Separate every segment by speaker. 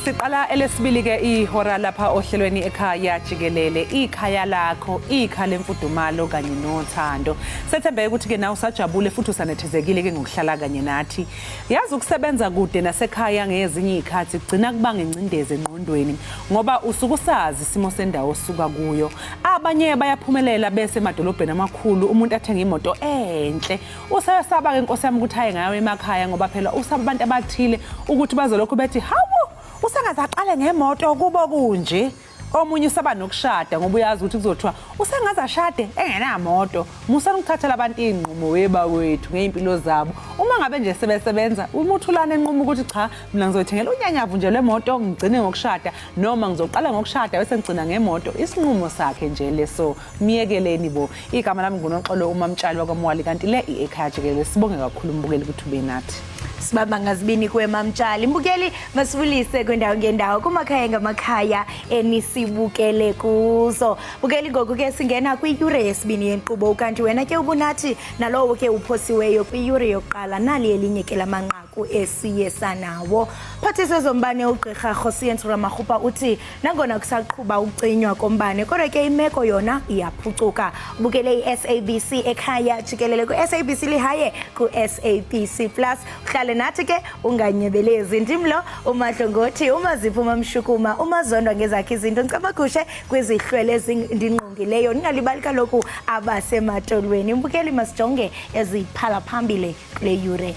Speaker 1: Siqala elesibili ke ihora lapha ohlelweni ekhaya jikelele, ikhaya lakho, ikhaya lemfudumalo kanye nothando. Sethembeke ukuthi ke nawe usajabule futhi usanethezekile ke ngokuhlala kanye nathi. Yazi ukusebenza kude nasekhaya ngezinye izikhathi kugcina kubanga ingcindezi engqondweni ngoba usuke usazi isimo sendawo osuka kuyo. Abanye bayaphumelela bese emadolobheni amakhulu umuntu athenge imoto enhle. Usayosaba ke nkosi yami ukuthi aye ngayo emakhaya ngoba phela usaba abantu abathile ukuthi bazolokhu bethi hawu usengaze aqale ngemoto kubo kunje. Omunye usaba nokushada ngoba uyazi ukuthi kuzothiwa usengaze ashade engenamoto. Musani ukuthathela abantu iy'nqumo webakwethu ngey'mpilo zabo. Uma ngabe nje sebesebenza umuthulane enquma ukuthi cha mina ngizoyithengela unyanyavu nje lwemoto ngigcine ngokushada noma ngizoqala ngokushada bese ngigcina ngemoto. Isinqumo sakhe nje leso miyekeleni bo. Igama lami nguNoxolo uMamtshali wakwaMwali kanti le i-Ekhaya Jikelele. Sibonge kakhulu umbukeli ukuthi ube nathi.
Speaker 2: Sibamba ngazibini kwemamtshali. Mbukeli masibulise kwindawo ngendawo kumakhaya ngamakhaya enisibukele kuzo. Bukeli ngoku ke singena kwiyure yesibini yenkqubo ukanti wena ke ubunathi nalowo ke uphosiweyo kwiyure yokuqala nali elinye ke lamanqaku esiye sanawo. Phathiswe zombane uGqirha Kgosientsho Ramokgopa uthi nangona kusaqhuba ukucinywa kombane kodwa ke imeko yona iyaphucuka. Ubukele i-SABC ekhaya jikelele ku-SABC Lihaye ku-SABC Plus. Uhlale nathi ke unganyebelezi. Ndim lo uMadlongothi uMazipho uMamshukuma uMazondwa ngezakhe izinto ncamagushe kwizihlwele ezindingqongileyo. Ningalibali kaloku abasematolweni. Mbukeli masijonge eziphala phambili kule yure.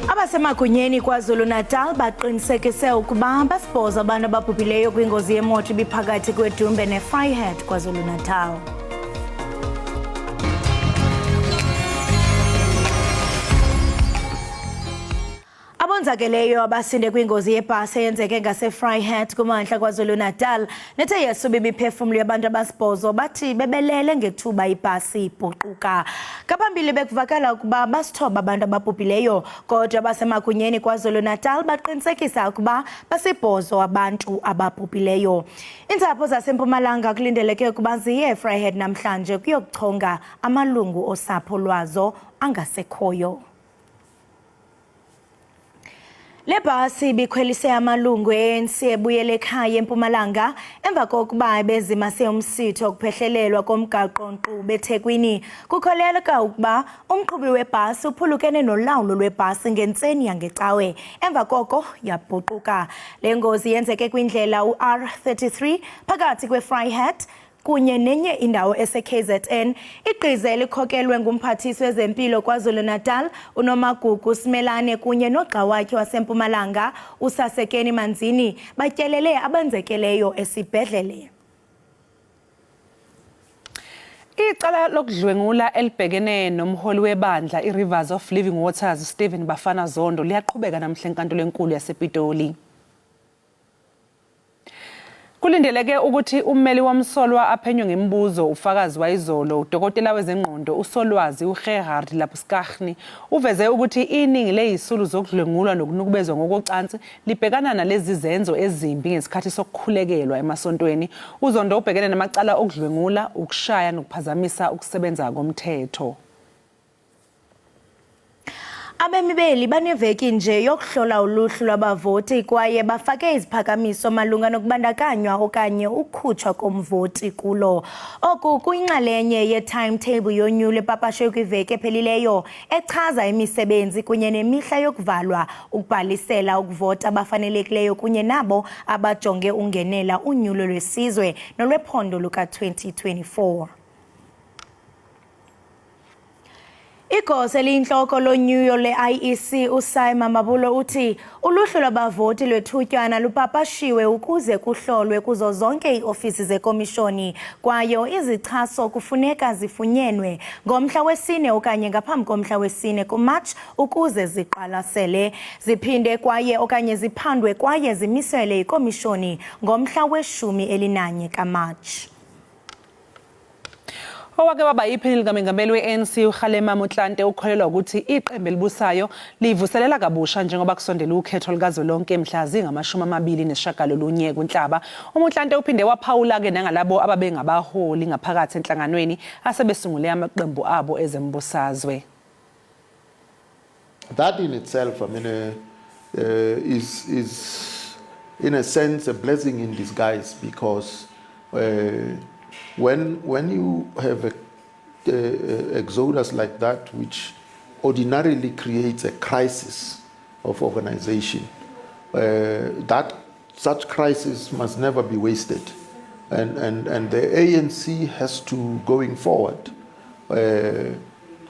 Speaker 2: Abasemagunyeni KwaZulu-Natal baqinisekise ukuba basibhozo abantu ababhubhileyo kwingozi yemoto ibiphakathi kweDumbe neVryheid KwaZulu-Natal. Abonzakeleyo abasinde kwingozi yebhasi eyenzeke ngaseVryheid kumantla KwaZulu-Natal nethe yasuba imiphefumlo yabantu abasibhozo bathi bebelele ngethuba ibhasi ibhuquka. Ngaphambili bekuvakala ukuba basithoba abantu ababhubhileyo kodwa abasemagunyeni KwaZulu-Natal baqinisekisa ukuba basibhozo abantu ababhubhileyo. Iintsapho zaseMpumalanga kulindeleke ukuba ziye eVryheid namhlanje kuyokuchonga amalungu osapho lwazo angasekhoyo. Le bhasi ibikhwelise amalungu e-ANC ebuyele ekhaya eMpumalanga emva kokuba ebezimase umsitho wokuphehlelelwa komgaqo-nkqubo eThekwini. Kukholeleka ukuba umqhubi webhasi uphulukene nolawulo lwebhasi ngentseni yangecawe emva koko yabhuquka. Le ngozi yenzeke kwindlela u-R33 phakathi kweVryheid kunye nenye indawo ese-KZN. Igqiza elikhokelwe ngumphathiswa wezempilo KwaZulu-Natal uNomagugu Simelane kunye nogxa wakhe waseMpumalanga uSasekeni Manzini batyelele abenzekeleyo esibhedlele.
Speaker 1: Icala lokudlwengula elibhekene nomholi webandla i-Rivers of Living Waters Stephen Bafana Zondo liyaqhubeka namhla enkantolo enkulu yasePitoli. Kulindeleke ukuthi ummeli womsolwa aphenywe ngemibuzo ufakazi wayizolo udokotela wezengqondo uSolwazi uGerhard Labuschagne uveze ukuthi iningi lezisulu zokudlwengulwa nokunukubezwa ngokocansi libhekana nalezi zenzo ezimbi ngesikhathi sokukhulekelwa emasontweni. UZondo ubhekene namacala okudlwengula, ukushaya nokuphazamisa ukusebenza komthetho.
Speaker 2: Abemi beli baneveki nje yokuhlola uluhlu lwabavoti kwaye bafake iziphakamiso malunga nokubandakanywa okanye ukukhutshwa komvoti kulo. Oku kuyinxalenye ye-timetable yonyulo epapashwe kwiveki ephelileyo echaza imisebenzi kunye nemihla yokuvalwa ukubhalisela ukuvota abafanelekileyo kunye nabo abajonge ungenela unyulo lwesizwe nolwephondo luka-2024. Igosa eliyintloko lonyulo le-IEC uSy Mamabolo uthi uluhlu lwabavoti lwethutyana lupapashiwe ukuze kuhlolwe kuzo zonke iiofisi zekomishoni kwaye izichaso kufuneka zifunyenwe ngomhla wesine okanye ngaphambi komhla wesine kuMarch ukuze ziqwalasele ziphinde kwaye okanye ziphandwe kwaye zimisele yikomishoni ngomhla weshumi elinanye kaMarch.
Speaker 1: Owake waba yiphini likamengameli we-ANC uKgalema Motlanthe ukholelwa ukuthi iqembu elibusayo livuselela kabusha njengoba kusondela ukhetho lukazwelonke mhla zingama-29 kuNhlaba. UMotlanthe uphinde waphawula-ke nangalabo ababengabaholi ngaphakathi enhlanganweni asebesungule amaqembu abo ezembusazwe.
Speaker 3: That in itself, I mean, is in a sense a blessing in disguise because when you have a exodus like that, which ordinarily creates a crisis of organization, that such crisis must never be wasted. And the ANC has to, going forward,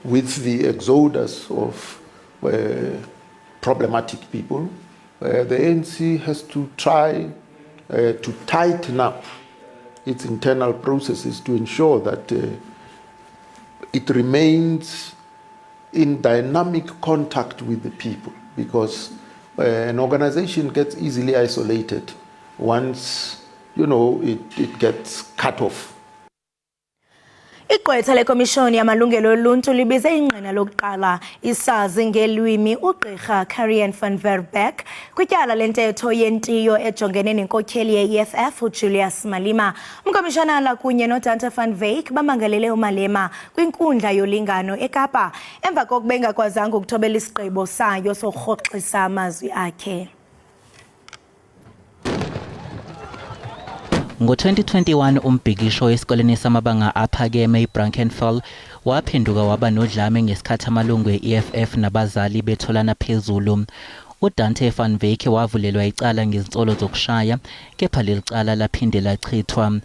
Speaker 3: with the exodus of problematic people, the ANC has to try to tighten up its internal processes to ensure that it remains in dynamic contact with the people, because an organization gets easily isolated once it gets cut off.
Speaker 2: Igqwetha leKomishoni yamalungelo oluntu libize ingqina lokuqala, isazi ngelwimi uGqirha Karien van Verbeek, kwityala lentetho yentiyo ejongene nenkokheli ye-EFF uJulius Malema. Umkomishanala kunye noDante van Wyk bamangalele uMalema kwinkundla yolingano eKapa emva kokuba engakwazanga ukuthobela isigqibo sayo sokurhoxisa amazwi akhe.
Speaker 4: Ngo-2021 umbhikisho esikoleni samabanga aphakeme iBrackenfell waphenduka waba nodlame ngesikhathi amalungu e-EFF nabazali betholana phezulu. UDante van Wyk wavulelwa icala ngezinsolo zokushaya, kepha leli cala laphinde lachithwa.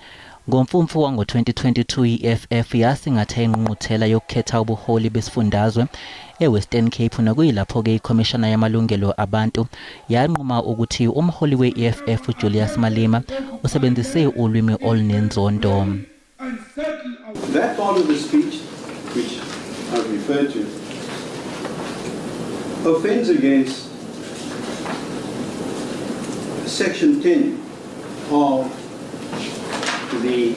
Speaker 4: NgoMfumfu wango-2022 i-EFF yasingatha ingqungquthela yokukhetha ubuholi besifundazwe eWestern Cape, nokuyilapho-ke ikhomishana yamalungelo abantu yanquma ukuthi umholi we-EFF uJulius Malema usebenzise ulwimi olunenzondo.
Speaker 5: That part of the speech, which I've referred to, offends against Section 10 of the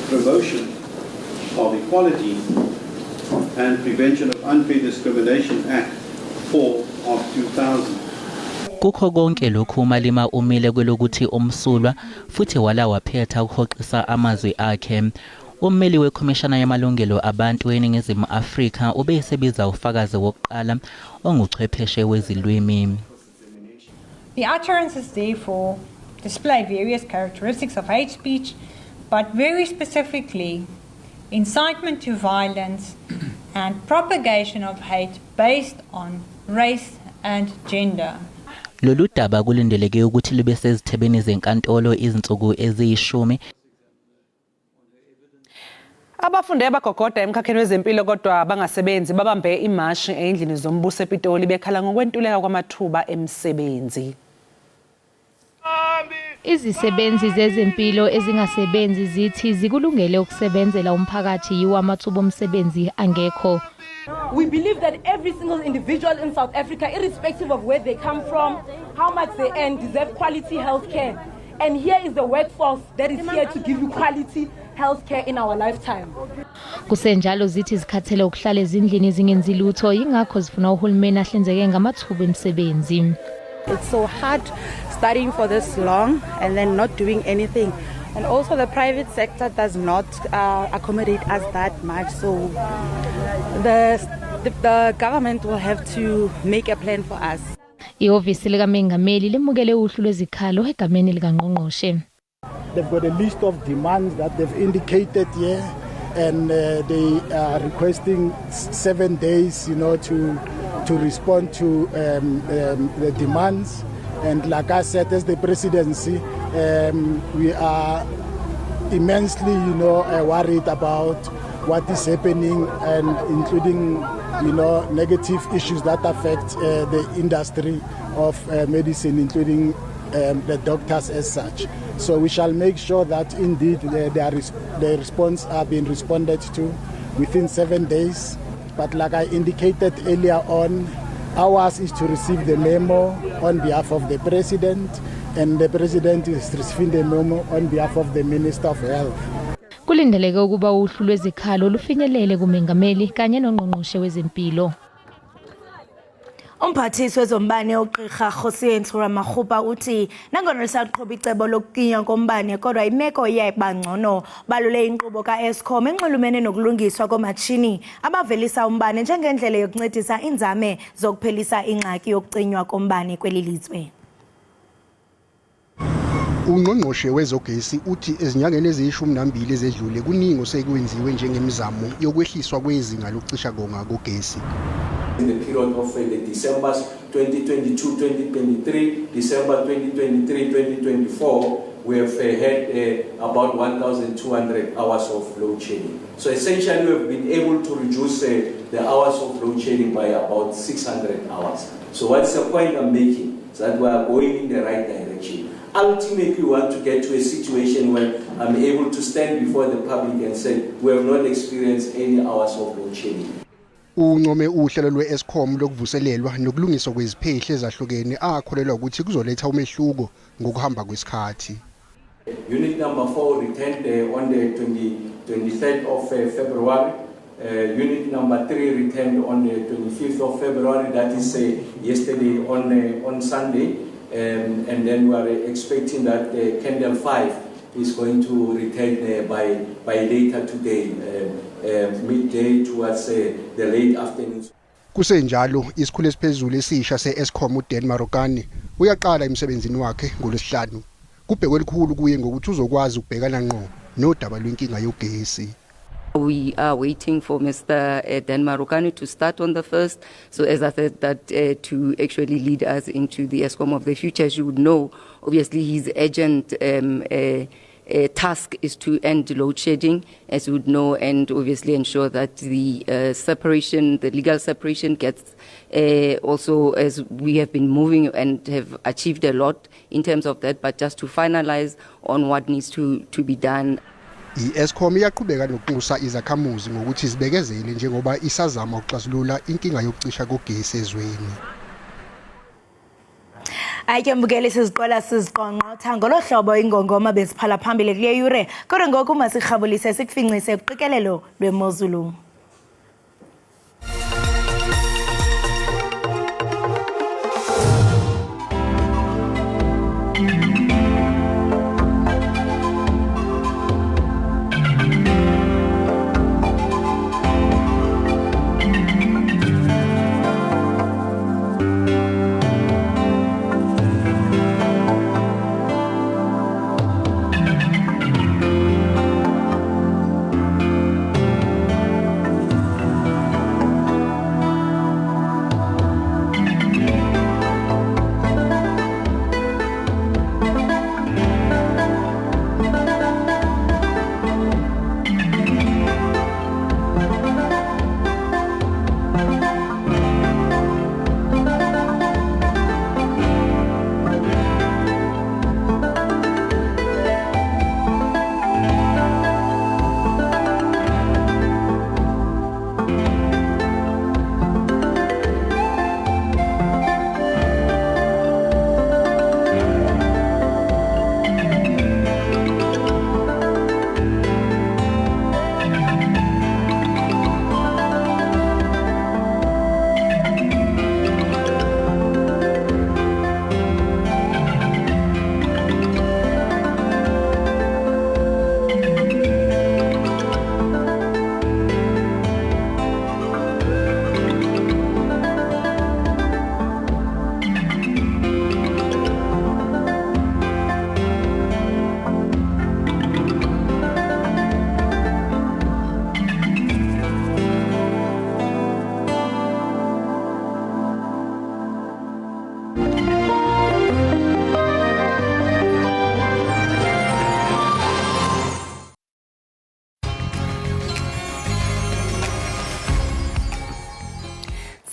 Speaker 5: Promotion of Equality and Prevention of Unfair Discrimination Act 4 of 2000.
Speaker 4: Kukho konke lokhu, uMalema umile kwelokuthi umsulwa futhi wala waphetha ukuhoxisa amazwi akhe. Ummeli wekhomishana yamalungelo abantu eNingizimu Afrika ube esebiza ufakazi wokuqala onguchwepheshe wezilwimi.
Speaker 6: The utterances therefore display various characteristics of hate speech, but very specifically incitement to violence and propagation of hate based on race and gender.
Speaker 4: Lolu daba kulindeleke ukuthi lube sezithebeni zenkantolo izinsuku eziyishumi.
Speaker 1: Abafunde abagogoda emkhakheni wezempilo kodwa bangasebenzi babambe imashi endlini zombuso ePitoli bekhala ngokwentuleka kwamathuba emisebenzi.
Speaker 7: Izisebenzi zezempilo ezingasebenzi zithi zikulungele ukusebenzela umphakathi yiwo amathuba omsebenzi angekho.
Speaker 8: We believe that every single individual in South Africa, irrespective of where they come from, how much they earn, deserve quality health care. And here is the workforce that is here to give you quality health care in our lifetime.
Speaker 7: Kusenjalo zithi zikhathele ukuhlala ezindlini zingenzi lutho, yingakho zifuna uhulumeni ahlinzeke ngamathuba emisebenzi.
Speaker 9: It's so hard studying for this long and then not doing anything. And also the private sector does not accommodate us that much. So the government will have to make a plan for us.
Speaker 7: Ihhovisi likaMengameli lemukele uhlu lwezikhalo egameni likangqongqoshe.
Speaker 10: They've got a list of demands that they've indicated here, and they are requesting 7 days to respond to the demands. And like I said, as the presidency, we are immensely worried about what is happening, and including negative issues that affect the industry of medicine, including the doctors as such. So we shall make sure that indeed the response are being responded to within 7 days. But like I indicated earlier on, ours is to receive the memo on behalf of the president, and the president is receiving the memo on behalf of the Minister of Health.
Speaker 7: Kulindeleke ukuba uhlu lwezikhalo lufinyelele kumengameli kanye nongqongqoshe wezempilo.
Speaker 2: Umphathiswa wezombane uGqirha Kgosientsho Ramokgopa uthi nangona lisaqhuba icebo lokucinywa kombane kodwa imeko iya iba ngcono. Balule inkqubo ka-Eskom enxulumene nokulungiswa koomatshini abavelisa umbane njengendlela yokuncedisa iinzame zokuphelisa ingxaki yokucinywa kombane kweli lizwe.
Speaker 11: Ungqongqoshe wezogesi uthi ezinyangeni eziyishumi nambili ezedlule kuningi osekwenziwe njengemizamo yokwehliswa kwezinga lokucisha konga kogesi.
Speaker 12: In the period of the December 2022, 2023, December 2023, 2024, we have had about 1,200 hours of load shedding. So essentially, we have been able to reduce the hours of load shedding by about 600 hours. So what's the point I'm making? Is that we are going in the right direction. Ultimately, we want to get to a situation where I'm able to stand before the public and say, we have not experienced any hours of load shedding.
Speaker 11: Uncome uhlelo lwe-Eskom lokuvuselelwa nokulungiswa kweziphehli ezahlukene akholelwa ukuthi kuzoletha umehluko ngokuhamba kwesikhathi.
Speaker 12: Unit number 4 returned on the 23rd of February. Unit number 3 returned on the 25th of February, that is yesterday on Sunday. And then we are expecting that Kendal 5 is going to return by later today, midday towards the late afternoon.
Speaker 11: Kusenjalo isikhulu esiphezulu esisha se-Eskom uDan Marokane uyaqala emsebenzini wakhe ngolwesihlanu. Kubhekwe elikhulu kuye ngokuthi uzokwazi ukubhekana ngqo nodaba lwenkinga yogesi.
Speaker 13: We are waiting for Mr. Dan Marokane to start on the first. So as I said, that to actually lead us into the Eskom of the future, as you would know, obviously his urgent task is to end load shedding, as you would know, and obviously ensure that the separation, the legal separation gets also, as we have been moving and have achieved a lot in terms of that, but just to finalize on what needs to be done.
Speaker 11: I-Eskom iyaqhubeka nokunxusa izakhamuzi ngokuthi zibekezele njengoba isazama ukuxazulula inkinga yokucisha kogesi ezweni.
Speaker 2: Hayi ke mbukeli, siziqola siziqongqotha ngolo hlobo ingongoma beziphala phambili kule yure, kodwa ngoku masirhabulise sikufincise kuqikelelo lwemozulu.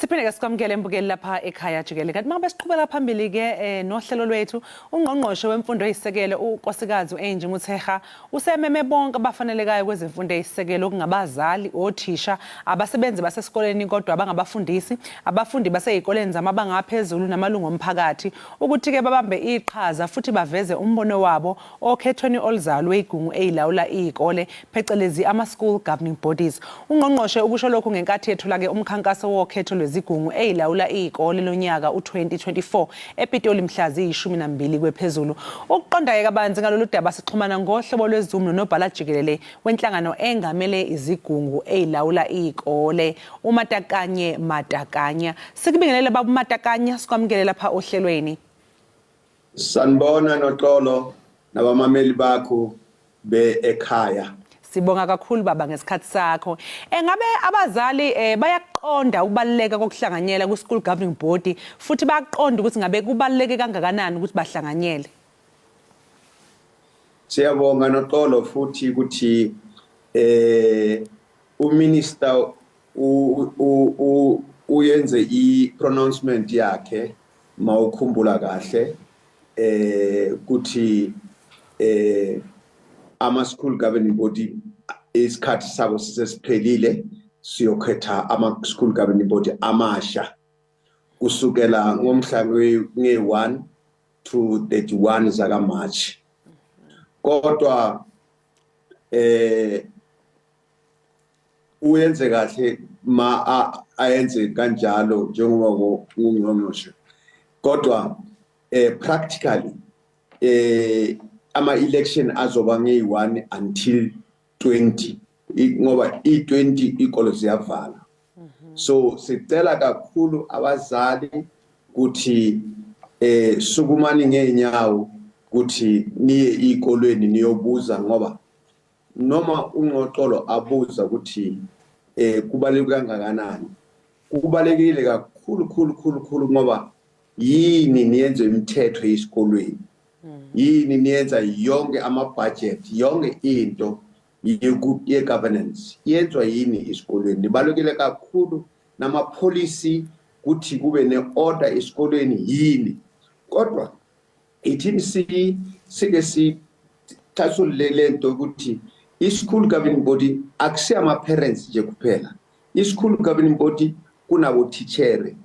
Speaker 1: Siphinde ke sikwamukele mbukeli lapha ekhaya jikelele. Kanti mangabe siqhubeka phambili ke nohlelo lwethu, ungqongqoshe wemfundo eyisisekelo uNkosikazi u-Angie Motshekga usememe bonke abafanelekayo kwezemfundo eyisisekelo okungabazali, othisha, abasebenzi basesikoleni kodwa abangabafundisi, abafundi basezikoleni zamabanga aphezulu namalungu omphakathi ukuthi ke babambe iqhaza futhi baveze umbono wabo okhethweni oluzayo lweyigungu eyilawula izikole, phecelezi ama-school governing bodies. Ungqongqoshe ukusho lokhu ngenkathi yethula-ke umkhankaso wokhetho lwezigungu eyilawula izikole lonyaka u-2024 ePitoli mhla ziyi-12 kwephezulu. Ukuqonda-ke kabanzi ngalolu daba sixhumana ngohlobo lweZoom nonobhala jikelele wenhlangano engamele izigungu eyilawula izikole, uMatakanye Matakanya. Sikubingelele baba uMatakanya, sikwamukele lapha ohlelweni.
Speaker 14: Sanibona Noxolo nabamameli bakho be ekhaya.
Speaker 1: Sibonga kakhulu baba ngesikhathi sakho. Engabe abazali bayaqonda ukubaluleka kokuhlanganyela ku school governing body futhi bayaqonda ukuthi ngabe kubaluleke kangakanani ukuthi bahlanganyele?
Speaker 14: Siyabonga Noxolo futhi ukuthi uminister uyenze i-pronouncement yakhe, mawukhumbula kahle, kuthi ama school governing body isikhathi sabo sesiphelile, siyokhetha ama school governing body amasha kusukela ngomhla nge-1 to 31 zaka March. Kodwa uyenze kahle ma ayenze kanjalo njengoba ngungqongqoshe, kodwa practically ama election azoba ngeyi-1 until 20, ngoba i-20 ikolo ziyavala. So sicela kakhulu abazali ukuthi sukumani ngeenyawo ukuthi niye ikolweni niyobuza, ngoba noma unqoxolo abuza ukuthi kubaluleke kangakanani, kubalekile kakhulu khulu khulu khulu, ngoba yini niyenze imithetho esikolweni, yini niyenza yonke ama-budget, yonke into ye-governance yenzwa yini esikolweni. Nibalulekile kakhulu nama-policy kuthi kube ne-order esikolweni yini. Kodwa ithini sike sithathulule lento ukuthi i-school governing body akusiyo ama-parents nje kuphela. I-school governing body kunabo-teacher,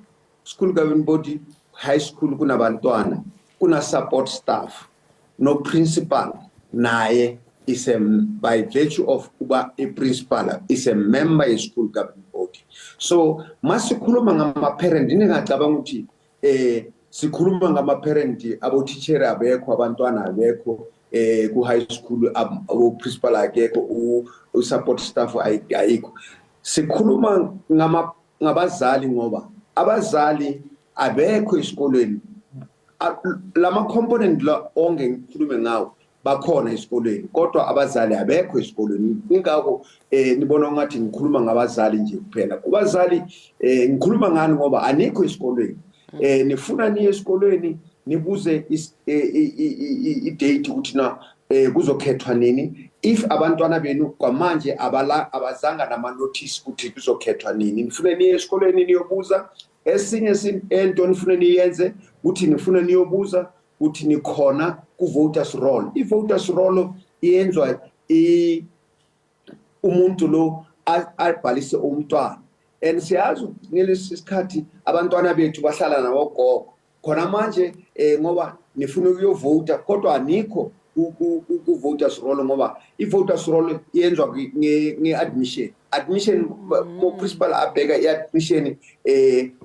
Speaker 14: school governing body high school kunabantwana, kuna support staff, no principal naye is a, by virtue of kuba i-principal, is a member ye-school governing body. So masikhuluma ngama-parent, ningacabanga ukuthi sikhuluma ngama-parent, abo-teacher abekho, abantwana abekho, ku high school abo principal akekho, u support staff ayikho. Sikhuluma ngama ngabazali ngoba abazali abekho esikolweni. Lama component la onke ngikhulume ngawo bakhona esikolweni, kodwa abazali abekho esikolweni. Ingakho nibona ngathi ngikhuluma ngabazali nje kuphela. Kubazali ngikhuluma ngani? Ngoba anikho esikolweni. Nifuna niye esikolweni nibuze i-date ukuthi na kuzokhethwa nini, if abantwana benu kwamanje abala abazanga nama notice ukuthi kuzokhethwa nini. Nifune niye esikolweni niyobuza. Esinye ento nifune niyenze ukuthi nifune niyobuza ukuthi nikhona ku voters roll. I voters roll iyenzwa umuntu lo abhalise umntwana, and siyazi ngelesi sikhathi abantwana bethu bahlala nabogogo khona manje, ngoba nifuna ukuyovota kodwa anikho ku voters roll, ngoba i voters roll iyenzwa nge-admission. Admission mo principal abheka i-admission,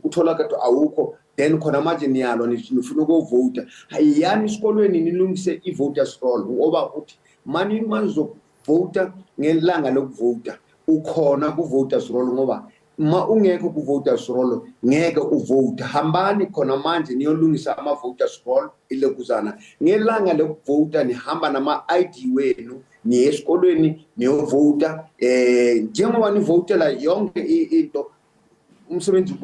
Speaker 14: uthola kade awukho, then khona manje niyalwa nifuna ukuvota. Hayani esikolweni nilungise i-voters roll, ngoba uthi mani manizovota ngelanga lokuvota ukhona ku-voters roll, ngoba ma ungekho ku-voters roll ngeke uvote. Hambani khona manje niyolungisa ama-voters roll ilokuzana ngelanga lokuvota nihamba nama-ID wenu, niye esikolweni niyovota, njengoba nivotela yonke into. Umsebenzi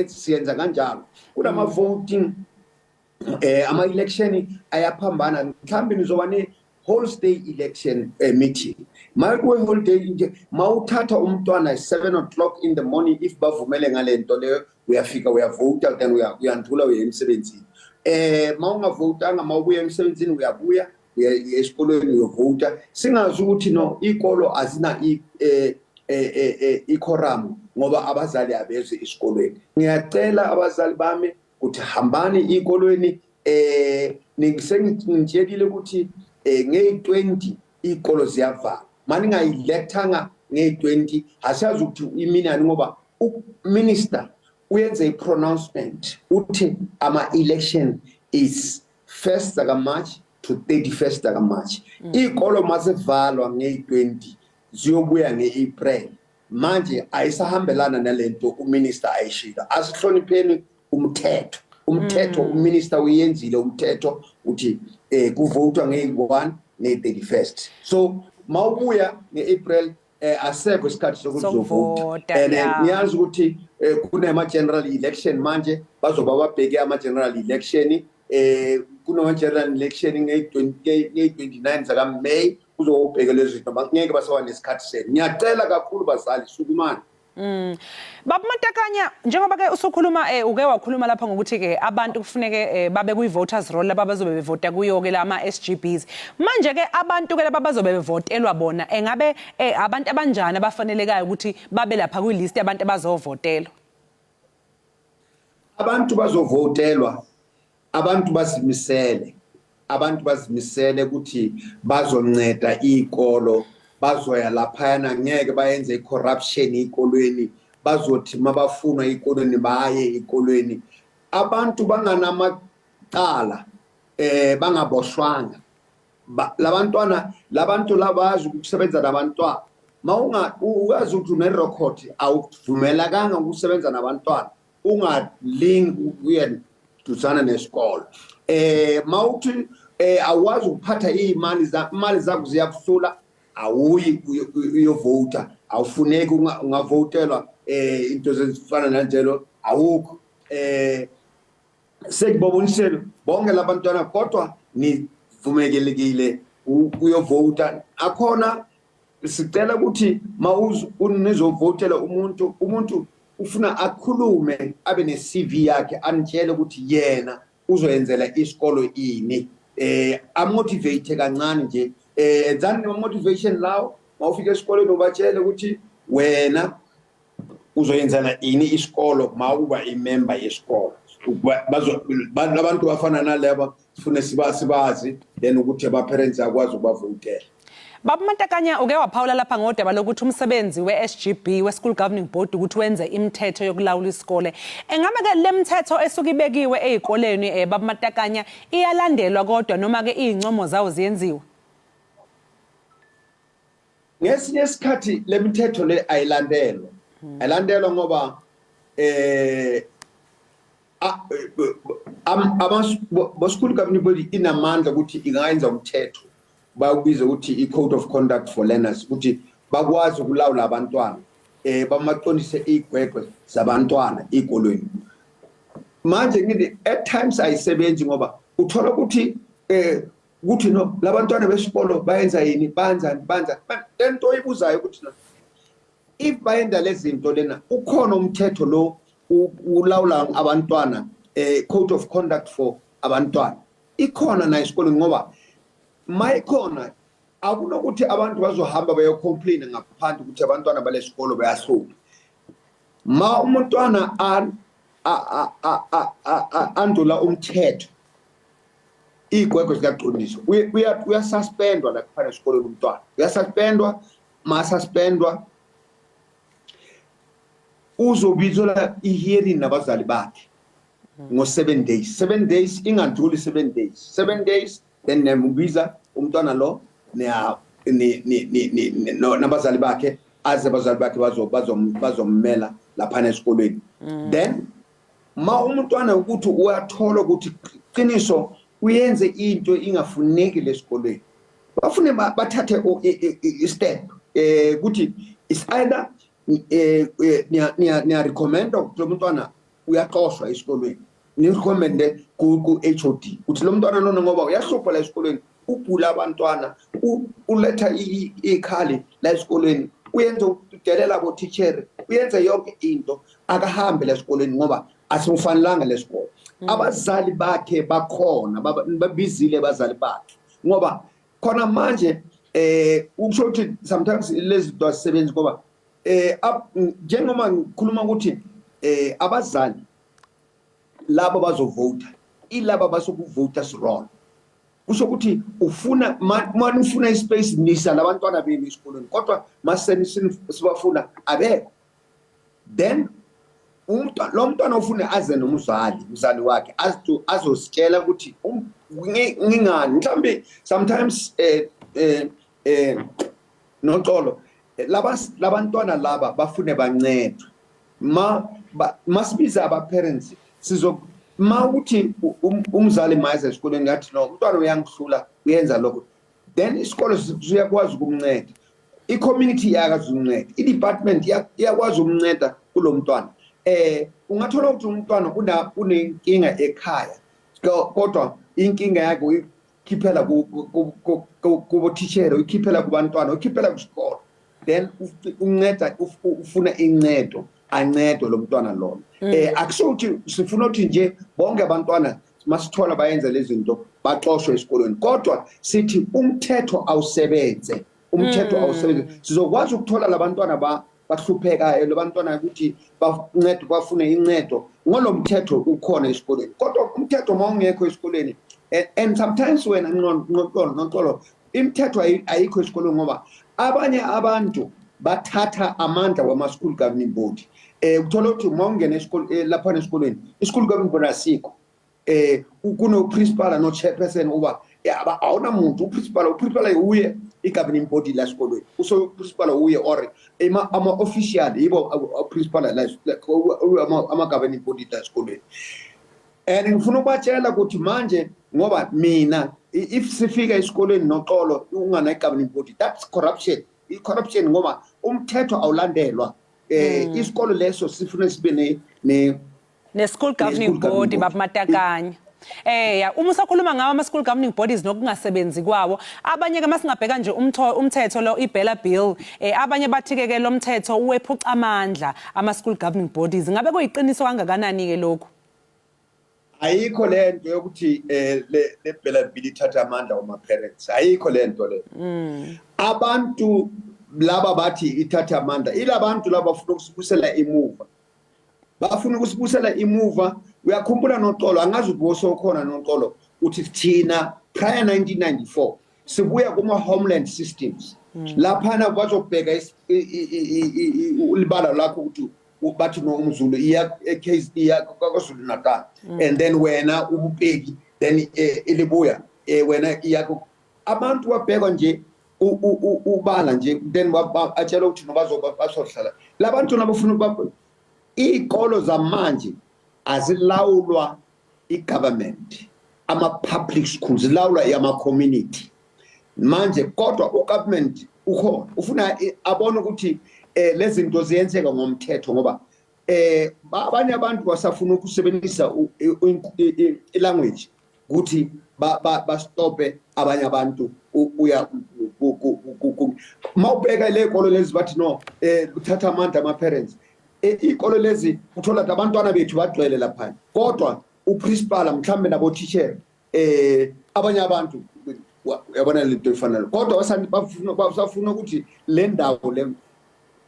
Speaker 14: siyenza kanjalo kulama voting, ama election ayaphambana. Mhlambe nizoba ne whole day election meeting. Makuwe whole day nje, mawuthatha umntwana 7 o'clock in the morning, if bavumele ngalento leyo, uyafika, uyavota, then uyandlula, uya emsebenzini. Mawungavotanga, mawubuya emsebenzini, uyabuya, uya esikolweni, uyovota. Singazi ukuthi no, ikolo azina i-quorum ngoba abazali abeze esikolweni. Ngiyacela abazali bami ukuthi hambani ikolweni. Ngisengitshelile ukuthi ngeyi-20 iy'kolo ziyavala. Mani ngayilethanga ngeyi-20, asiyazi ukuthi iminani, ngoba uminister uyenze i-pronouncement, uthi ama-election is 1st zaka-March to 31st zaka-March. Iy'kolo mazivalwa ngeyi-20, ziyobuya nge-April. Manje ayisahambelana nalento uminister ayishilo. Asihlonipheni umthetho, umthetho. Uminister uyenzile umthetho, uthi kuvotwa ngeyi-1 ne-31st, so mawubuya nge-April, asekho isikhathi sokuthi uzovota.
Speaker 1: Sokuvota,
Speaker 14: And ngiyazi ukuthi kunema general election manje, bazoba babheke ama general election. Kunama general election ngeyi-29 zaka May, kuzobheke lezo zinto, ngeke basawa nesikhathi senu. Ngiyacela kakhulu bazali, sukumani.
Speaker 1: Baba Matakanya, njengoba ke usukhuluma, uke wakhuluma lapha ngokuthi ke abantu kufuneke babe kwi voters roll laba bazobe bevota kuyo ke lama SGBs. Manje ke abantu ke laba bazobe bevotelwa bona, engabe abantu abanjani abafanelekayo ukuthi babe lapha kwi list yabantu abazovotelwa?
Speaker 14: Abantu bazovotelwa, abantu bazimisele, abantu bazimisele ukuthi bazonceda iy'kolo, bazoya laphayana, ngeke bayenze i-corruption ey'kolweni, bazothi mabafunwa ey'kolweni baye ey'kolweni. Abantu banganamacala, bangaboshwanga. Labantwana, labantu labazi ukusebenza nabantwana. Mawunga uyazi ukuthi une-record, awuvumelakanga ukusebenza nabantwana, ungalingi ukuya duzana nesikolo. Mawuthi awazi ukuphatha iy'mali, imali zakho ziyakuhlula, awuyi uyovota, awufuneki, ungavotelwa. Into ezifana nanjelo awukho. Sekubobonisele bonke labantwana, kodwa nivumekelekile uyovota akhona. Sicela ukuthi nizovotela umuntu, umuntu ufuna akhulume, abe ne-CV yakhe, anitshele ukuthi yena uzoyenzela isikolo ini, amotivate kancane nje. Enzani ama-motivation lawo, mawufika esikoleni ubatshele ukuthi wena uzoyenzela ini isikolo mawuba imember yesikolo. Abantu bafana nalaba sifune sibazi, then ukuthi aba-parents akwazi ukubavotela.
Speaker 1: Baba Matakanya, uke waphawula lapha ngodaba lokuthi umsebenzi we-SGB, we-School Governing Board, ukuthi wenze imithetho yokulawula isikole. Engabe ke le mithetho esuke ibekiwe ey'koleni, Baba Matakanya, iyalandelwa kodwa, noma ke iy'ncomo zawo ziyenziwa?
Speaker 14: Ngesinye isikhathi le mithetho le ayilandelwa, ayilandelwa ngoba bo school governing body inamandla ukuthi ingayenza umthetho, bawubiza ukuthi i-code of conduct for learners, ukuthi bakwazi ukulawula abantwana, bamaqondise iy'gwegwe zabantwana ey'kolweni. Manje ngithi at times ayisebenzi, ngoba uthola ukuthi ukuthi no, labantwana besikolo bayenza yini, banzani, banzani. Lento oyibuzayo ukuthi no, if bayenza lezi zinto lena, ukhona umthetho lo ulawula abantwana, code of conduct for abantwana, ikhona na esikoleni? Ngoba mayikhona, akunokuthi abantu bazohamba bayocomplain ngaphandle ukuthi abantwana balesikolo bayahlupha. Ma umntwana andula umthetho, iy'gwegwe zikaqondiswa, uyasuspendwa lapha esikoleni umntwana, uyasuspendwa. Masuspendwa, uzobizelwa i-hearing nabazali bakhe ngo-7 days, 7 days, ingandluli 7 days, 7 days, then niyambiza umntwana lo nabazali bakhe, aze abazali bakhe bazommela laphana esikolweni. Then ma umntwana ukuthi uyathola ukuthi qiniso uyenze into ingafuneki lesikolweni, bafune bathathe i-step ukuthi is either niya recommend ukuthi lo mntwana uyaxoshwa esikolweni, nirecommende ku-HOD ukuthi lo mntwana lona ngoba uyahlupha la esikolweni. Ubhula abantwana, uletha ikhali la esikolweni, uyenza udelela bothichere, uyenza yonke into, akahambe la esikolweni ngoba asimufanelanga lesikolo. Abazali bakhe bakhona, babizile abazali bakhe ngoba khona manje ukusho ukuthi sometimes lezi zinto azisebenzi ngoba njengoba ngikhuluma ukuthi abazali labo bazovota, ilaba basoku-voters roll, kusho ukuthi ufuna ma nifuna ispace, nisa labantwana benu esikolweni, kodwa maseni sibafuna abekho. Then lo mntwana ufuna aze nomzali, umzali wakhe azositshela ukuthi ngingani mhlambe sometimes Noxolo, laba labantwana laba bafune bancedwe. Masibiza aba parents, sizo ma uthi umzali mayize esikolweni ngathi no, umntwana uyangihlula, uyenza lokho, then isikolo siyakwazi ukumnceda, i-community iyakwazi ukumnceda, i-department iyakwazi ukumnceda kulo mntwana. Ungathola ukuthi umntwana unenkinga ekhaya, kodwa inkinga yakhe uyikhiphela kubothishere, uyikhiphela kubantwana, uyikhiphela kusikolo, then unceda ufuna incedo, ancedwe lo mntwana lona. Akusho ukuthi sifuna ukuthi nje bonke abantwana masithola bayenza lezi zinto baxoshwe esikolweni, kodwa sithi umthetho awusebenze, umthetho awusebenze. Sizokwazi ukuthola labantwana bahluphekayo, labantwana ukuthi bancedwe, bafune incedo ngolomthetho ukhona esikolweni. Kodwa umthetho uma ungekho esikolweni, and sometimes wena Nqoxolo, Noxolo, imithetho ayikho esikolweni ngoba abanye abantu bathatha amandla wama-school governing body. Uthola ukuthi uma ungena lapha esikolweni, i-school governing body asikho, kuno principal no chairperson, uba awunamuntu. Uprincipal uye i-governing body la esikolweni, uso principal uye or ama-official yibo principal la ama-governing body la esikolweni. And ngifuna ukubatshela ukuthi manje ngoba mina if sifika esikolweni, Noxolo, ungana i-governing body, that's corruption, i-corruption, ngoba umthetho awulandelwa. Isikolo leso sifuna sibe ne
Speaker 1: ne-school governing
Speaker 14: Ne-school governing
Speaker 1: body.
Speaker 14: Body.
Speaker 1: Baba Matakanya, ya, uma usakhuluma ngawo ama-school governing bodies nokungasebenzi kwawo, abanye-ke masingabheka nje umthetho lo, i-BELA Bill, abanye bathi-ke ke lo mthetho uwephuca amandla ama-school governing bodies. Ngabe kuyiqiniso kangakanani-ke lokhu?
Speaker 14: Ayikho lento yokuthi le BELA Bill ithatha amandla wama parents, ayikho lento le. Abantu laba bathi ithatha amandla, ilabantu laba bafuna ukusibusela imuva, bafuna ukusibusela imuva. Uyakhumbula, Noxolo, angazi ukuthi wosokhona, Noxolo, uthi thina prior 1994 sibuya kuma homeland systems, laphana bazobheka ulibala lakho ukuthi bathi no umZulu iya eCase, iya kwaZulu Natal, and then wena ubuPedi, then ilibuya wena iya abantu wabhekwa nje ubala nje, then atshela ukuthi nobazoba bazohlala labantu nabafuna iy'kolo zamanje azilawulwa i-government, ama-public schools zilawulwa ama-community manje, kodwa ugovernment ukhona, ufuna abone ukuthi lezi zinto ziyenzeka ngomthetho, ngoba abanye abantu basafuna ukusebenzisa i-language ukuthi bastope abanye abantu. Uya mawubheka le kolo lezi bathi no, uthatha amandla ama parents, iy'kolo lezi uthola ukuthi abantwana bethu bagcwele lapha, kodwa uprincipal mhlambe nabo teacher abanye abantu, uyabona lento efanayo, kodwa basafuna ukuthi le ndawo le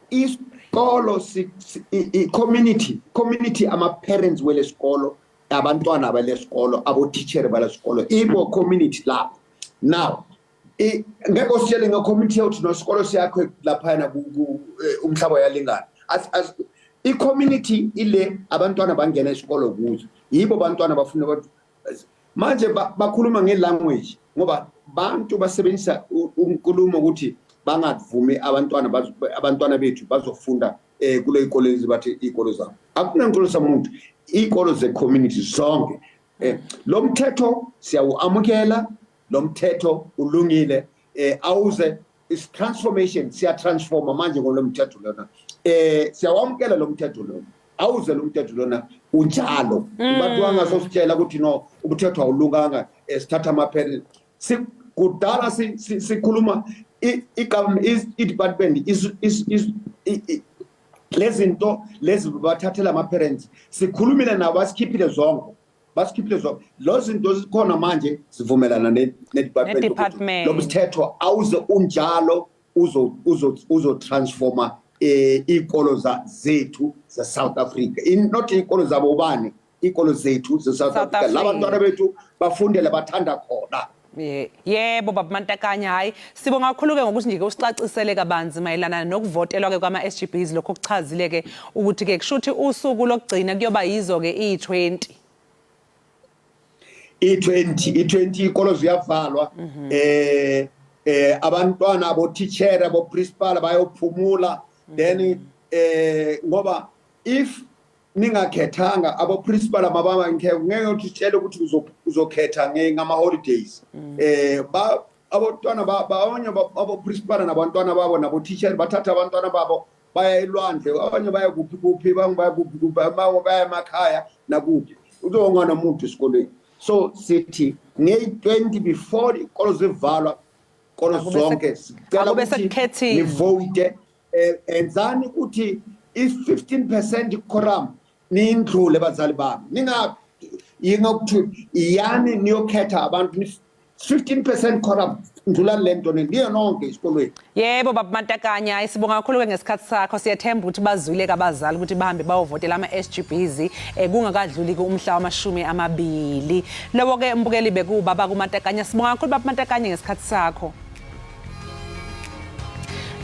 Speaker 14: isikolo i-community, ama-parents welesikolo, abantwana balesikolo, abo-teacher balesikolo, ibo community lapho. Now ngeke usitshele nge-community yokuthi nosikolo siyakho laphayana umhlaba uyalingana. I-community ile abantwana bangena isikolo kuzo, yibo abantwana bafuna manje bakhuluma nge-language ngoba bantu basebenzisa unkulumo ukuthi bangavumi abantwana bethu bazofunda kule ikolo lezi bathi iy'kolo zabo. Akunankolo samuntu, iy'kolo ze-community zonke. Lo mthetho siyawuamukela, lo mthetho ulungile, awuze is transformation, siya transforma manje ngolo mthetho lona. Siyawamukela lo mthetho lona, awuze lo mthetho lona unjalo. Abantu bangasositshela ukuthi no, umthetho awulunganga, sithatha ama-parents. Kudala sikhuluma i-government, i-department is lezinto lezi bathathela ama-parents. Sikhulumile nabo, basikhiphile zonke, basikhiphile zonke lo zinto zikhona manje. Sivumelana ne-department.
Speaker 1: Ne-department.
Speaker 14: Lo mthetho awuze unjalo uzo transforma ikolo zethu za South Africa, not ikolo zabo ubani, ikolo zethu ze South
Speaker 1: South
Speaker 14: Africa,
Speaker 1: Africa.
Speaker 14: labantwana bethu bafundele bathanda khona.
Speaker 1: Yebo baba Mantakanya, hayi, sibonga kakhulu ke ngokuthi nje usicacisele kabanzi mayelana nokuvotelwa ke kwama SGBs. Lokho kuchazile ke ukuthi ke kushuthi usuku lokugcina kuyoba yizo ke i20.
Speaker 14: I-20, i-20 ikolo ziyavalwa, abantwana, abo-teacher, abo-principal bayophumula. Then ngoba if ningakhethanga abo-principal mababa, ngeke uthi utshele ukuthi uzokhetha ngama-holidays. Ba abantwana abanye abo-principal nabantwana babo nabo-teacher bathatha abantwana babo baya elwandle, abanye baya kuphi kuphi, abanye baya kuphi kuphi, abanye baya emakhaya nakuphi, uzongana umuntu esikolweni. So sithi ngeyi-20 before ikolo zivalwa, kolo zonke, sicela
Speaker 1: Akube
Speaker 14: ukuthi
Speaker 1: sekukhethiwe.
Speaker 14: nivote. Enzani ukuthi i-15% quorum niyindlule, bazali bami. Ninga yingokuthi iyani niyokhetha abantu 15% quorum, ndlulani le nto niye nonke esikolweni.
Speaker 1: Yebo baba Matakanya, sibonga kakhulu ke ngesikhathi sakho. Siyathemba ukuthi bazwile kabazali ukuthi bahambe bayovotela ama SGBs kungakadluli ke umhla wama-20. Lowo ke mbukeli bekubaba kuMatakanya. Sibonga kakhulu baba Matakanya ngesikhathi sakho.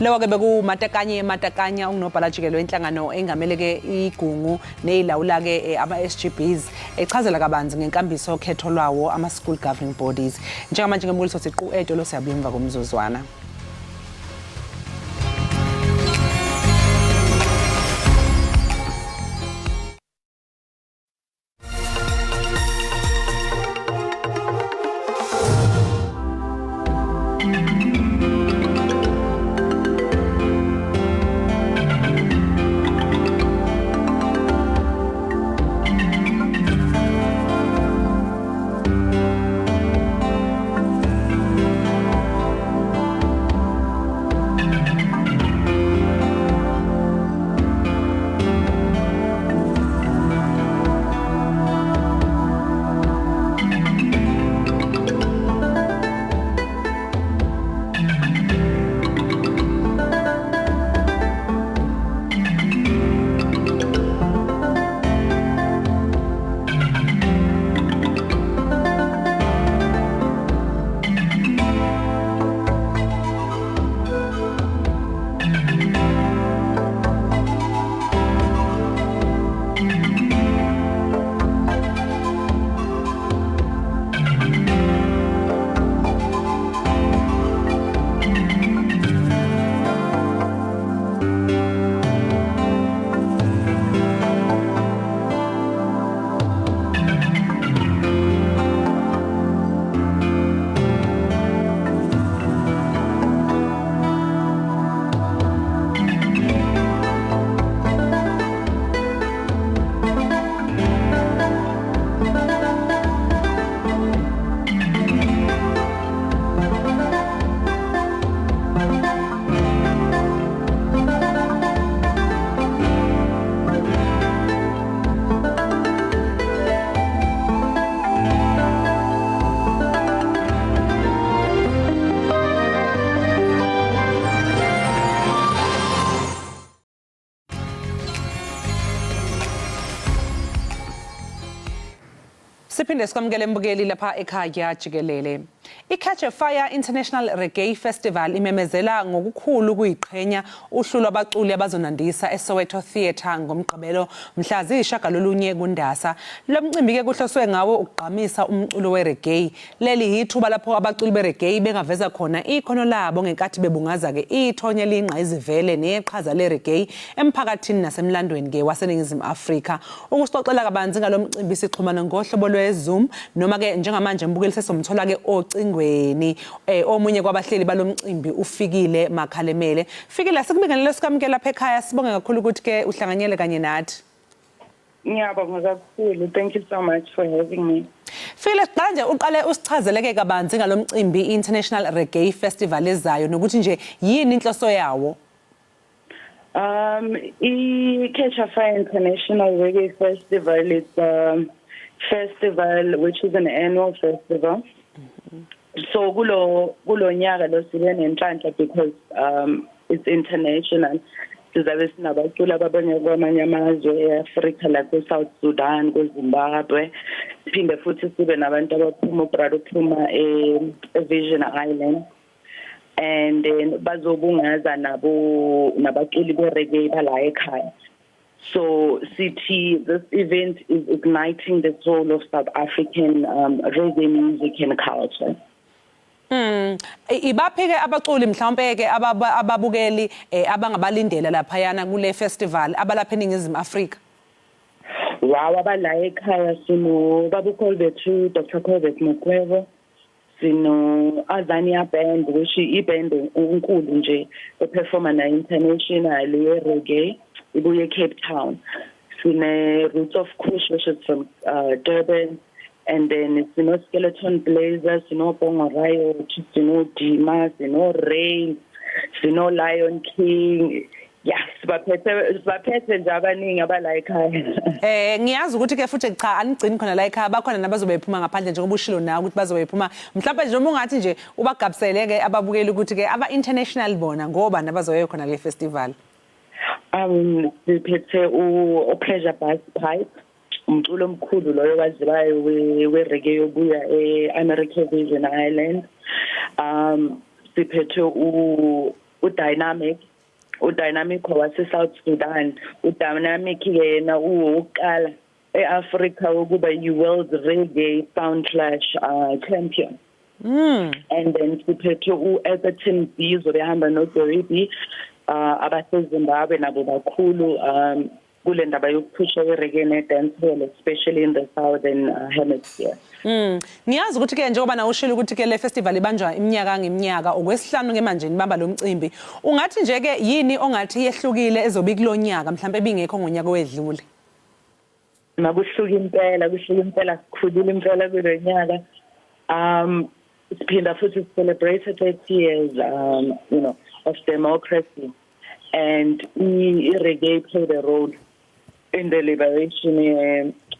Speaker 1: Lowo ke bekuMatakanye Matakanya, ungunobhala jikelele wenhlangano engamele ke igungu neyilawula ke ama SGBs, echazela kabanzi ngenkambiso yokhetho lwawo ama school governing bodies. Njengamanje ngemuliso siqu etolo, siyabuya emva komzuzwana. Siphinde sikwamukele mbukeli lapha ekhaya jikelele. I-Catch a Fire International Reggae Festival imemezela ngokukhulu kuyiqhenya uhlu lwabaculi abazonandisa eSoweto Theatre ngoMgqibelo mhla ziyishagalolunye kuNdasa. Lo mcimbi-ke kuhloswe ngawo ukugqamisa umculo we-reggae. Leli yithuba lapho abaculi be-reggae bengaveza khona ikhono labo ngenkathi bebungaza-ke ithonya eliyingqayizivele neqhaza le-reggae emphakathini nasemlandweni-ke waseNingizimu Afrika. Ukusixoxela kabanzi ngalo mcimbi sixhumana ngohlobo lwe-Zoom noma-ke njengamanje mbukeli sesomthola-ke ocingweni omunye kwabahleli balomcimbi uFikile Makhalemele. Fikile, asikubingelele sikamukela lapha ekhaya, sibonge kakhulu ukuthi-ke uhlanganyele kanye nathi.
Speaker 15: Ngiyabonga kakhulu. Thank you so much for having me.
Speaker 1: Fikile, siqala nje uqale usichazeleke kabanzi ngalomcimbi i-International Reggae Festival ezayo nokuthi nje yini inhloso yawo.
Speaker 15: I-Catch a Fire International Reggae Festival is a festival which is an annual festival. So kulo nyaka lo sibe nenhlanhla because it's international. Sizabe sinabaculi ababanye kwamanye amazwe e-Africa, like ko-South Sudan, ko-Zimbabwe. Siphinde futhi sibe nabantu abaphuma, ubrother uphuma e-Virgin Island. And then bazobungaza nabo nabaculi be-reggae bala ekhaya. So sithi this event is igniting the soul of South African reggae music and culture.
Speaker 1: Ibaphi ke abaculi mhlawumbe ke ababukeli abangabalindela laphayana kule festival abalapha eNingizimu Afrika?
Speaker 15: Wow, abala ekhaya sino Babu Colbert, Dr. Colbert Mukwevho, sino Azania Band, which i-band enkulu nje eperforma na international ye-reggae, ibuye Cape Town. Sine Roots of Kush, which is from Durban, and then sino Skeleton Blazer, sino Bongo Riot, sino Dima, sino Rain, sino Lion King. Yeah, sibaphethe nje abaningi abala ekhaya.
Speaker 1: Ngiyazi ukuthi ke futhi cha, anigcini khona la ekhaya, bakhona nabazobe bephuma ngaphandle, njengoba ushilo nawe ukuthi bazobe bephuma. Mhlawumbe nje uma ungathi nje ubagabisele ke ababukeli ukuthi ke aba international bona ngoba nabazobe khona kule festival.
Speaker 15: Siphethe u Pressure Busspipe, umculo omkhulu loyo waziwayo we-reggae yobuya e-America, Virgin Island. Siphethe u Dynamic, uDynamic wase South Sudan. uDynamic yena uwokuqala eAfrica ukuba yi-World Reggae Sound Clash champion. And then siphethe u-Everton B, zobe hamba no-Barry B, abaseZimbabwe nabo bakhulu kule ndaba yokuphusha i-reggae ne-dancehall, especially in the southern hemisphere.
Speaker 1: Ngiyazi ukuthi ke njengoba na ushilo ukuthi ke le festival ibanjwa iminyaka ngeminyaka, okwesihlanu ke manje nibamba lo mcimbi. Ungathi nje ke yini ongathi yehlukile ezobe kulonyaka mhlawumbe ebingekho ngonyaka wedlule?
Speaker 15: Makuhluka impela, kuhluka impela, sikhulile impela kulo nyaka. Siphinda futhi celebrate 30 years of democracy, and i-reggae played a role in the liberation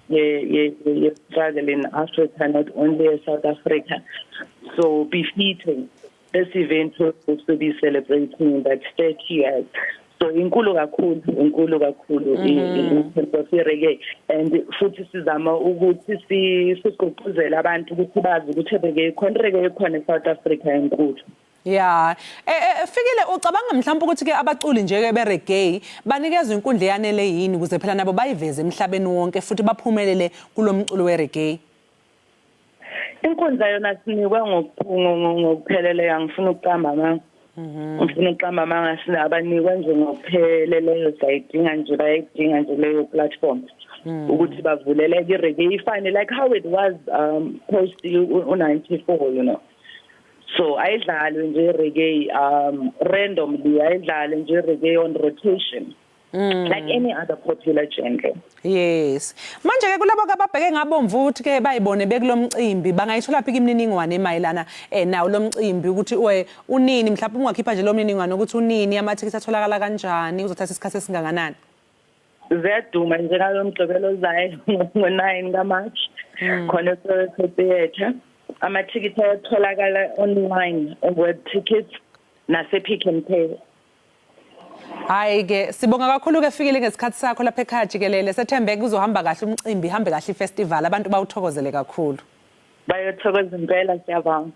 Speaker 15: ye struggle in Africa, not only in South Africa. So befitting, this event will also be celebrating that 30 years. So inkulu kakhulu, inkulu kakhulu in terms of reggae, and futhi sizama ukuthi sigqugquzele abantu ukuthi bazi ukuthi reggae ikhona, reggae ikhona eSouth Africa enkulu.
Speaker 1: Ya, Fikile, ucabanga mhlawumbe ukuthi ke abaculi nje ke be-reggae banikezwe inkundla eyanele yini ukuze phela nabo bayiveze emhlabeni wonke futhi baphumelele kulomculo we-reggae?
Speaker 15: Inkundla yona sinikwe ngokupheleleyo, angifuna ukuqamba amanga. Ngifuna ukuqamba amanga, sinabanikwe nje ngokupheleleyo, sayidinga nje, bayayidinga nje leyo platform ukuthi bavuleleke i-reggae ifane like how it was post u-94. So ayidlalwe nje i-reggae randomly, ayidlale nje i-reggae on rotation like any other popular genre.
Speaker 1: Yes. Manje ke kulabo ababheke ngabomvu ukuthi ke bayibone bekulomcimbi, bangayithola phi imininingwane emayelana nawo lomcimbi, ukuthi we unini, mhlawumbe ungakhipha nje lo mniningwane ukuthi unini, amathikithi atholakala kanjani, uzothatha isikhathi esingakanani?
Speaker 15: Ziyaduma njengalo Mgqibelo ozayo ngo-9 kaMarch khona eSoweto Theatre. Amathikithi ayatholakala online, web tickets nase Pick n Pay.
Speaker 1: Hayi ke, sibonga kakhulu ke Fikile ngesikhathi sakho lapha ekhaya jikelele. Sethembe kuzohamba kahle umcimbi, ihambe kahle ifestival, abantu bawuthokozele kakhulu.
Speaker 15: Bayothokoza impela, siyabonga.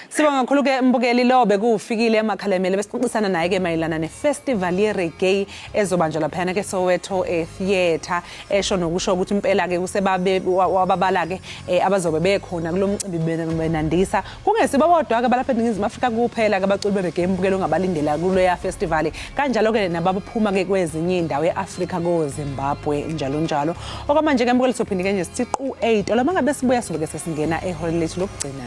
Speaker 1: Sibonga kakhulu ke mbukeli, lo bekuFikile Makhalemele, besixoxisana naye ke mayelana nefestival ye-reggae ezobanjwa laphayana ke Soweto e-theatre, esho nokusho ukuthi impela ke kusebabe wababala ke abazobe bekhona kulo mcimbi benandisa, kungesibo bodwa ke balapha eNingizimu Afrika kuphela ke abaculi be-reggae mbukeli ongabalindela kuleya festival, kanjalo ke nabaphuma ke kwezinye indawo e-Afrika, ko-Zimbabwe, njalo njalo. Okwamanje ke mbukeli, sophinde ke nje sithi qu 8 olama ngabe sibuya sobe ke sesingena ehholeni lethu lokugcina.